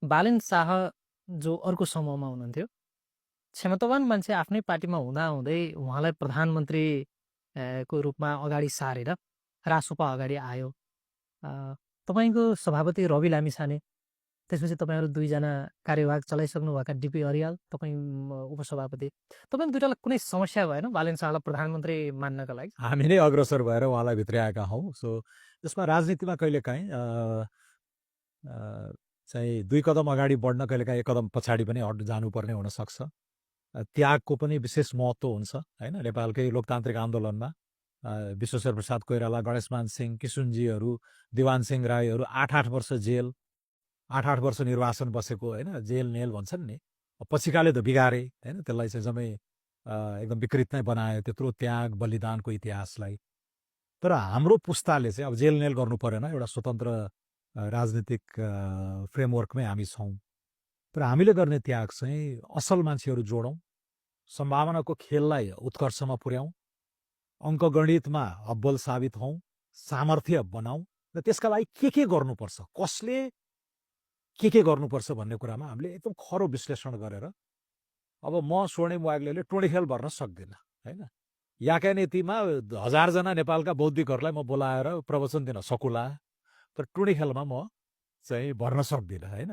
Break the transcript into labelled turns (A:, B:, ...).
A: बालेन शाह जो अर्को समूहमा हुनुहुन्थ्यो, क्षमतावान मान्छे आफ्नै पार्टीमा हुँदाहुँदै उहाँलाई प्रधानमन्त्री को रूपमा अगाडि सारेर रासोपा अगाडि आयो। तपाईँको सभापति रवि लामिछाने, त्यसपछि तपाईँहरू 2 जना कार्यवाहक चलाइसक्नुभएका डिपी अरियाल, तपाईँ उपसभापति। तपाईँ दुईटालाई कुनै समस्या भएन बालेन शाहलाई प्रधानमन्त्री मान्नका लागि?
B: हामी नै अग्रसर भएर उहाँलाई भित्र्याएका हौँ। सो त्यसमा राजनीतिमा कहिलेकाहीँ चाहिँ 2 कदम अगाडि बढ्न कहिलेकाहीँ 1 कदम पछाडि पनि जानुपर्ने हुनसक्छ। त्यागको पनि विशेष महत्त्व हुन्छ हैन। नेपालकै लोकतान्त्रिक आन्दोलनमा विश्वेश्वर प्रसाद कोइराला, गणेशमान सिंह, किशुनजीहरू, दिवान सिंह राईहरू 8-8 वर्ष जेल, 8-8 वर्ष निर्वासन बसेको हैन, जेल नेल भन्छन् नि। पछिकाले त बिगारे हैन, त्यसलाई चाहिँ जम्मै एकदम विकृत नै बनायो त्यत्रो त्याग बलिदानको इतिहासलाई। तर हाम्रो पुस्ताले चाहिँ अब जेल नेल गर्नु परेन, एउटा स्वतन्त्र राजनीतिक फ्रेमवर्कमै हामी छौँ। तर हामीले गर्ने त्याग चाहिँ असल मान्छेहरू जोडौँ, सम्भावनाको खेललाई उत्कर्षमा पुर्याउँ, अङ्कगणितमा अब्बल साबित हौँ, सामर्थ्य बनाऊ र त्यसका लागि के गर्नुपर्छ, कसले के गर्नुपर्छ भन्ने कुरामा हामीले एकदम खरो विश्लेषण गरेर अब म स्वर्णिम वाग्लेले टोडी खेल भर्न सक्दिनँ हैन। याका नीतिमा 1000 जना नेपालका बौद्धिकहरूलाई म बोलाएर प्रवचन दिन सकुला, तर टोडी खेलमा म चाहिँ भर्न सक्दिनँ हैन।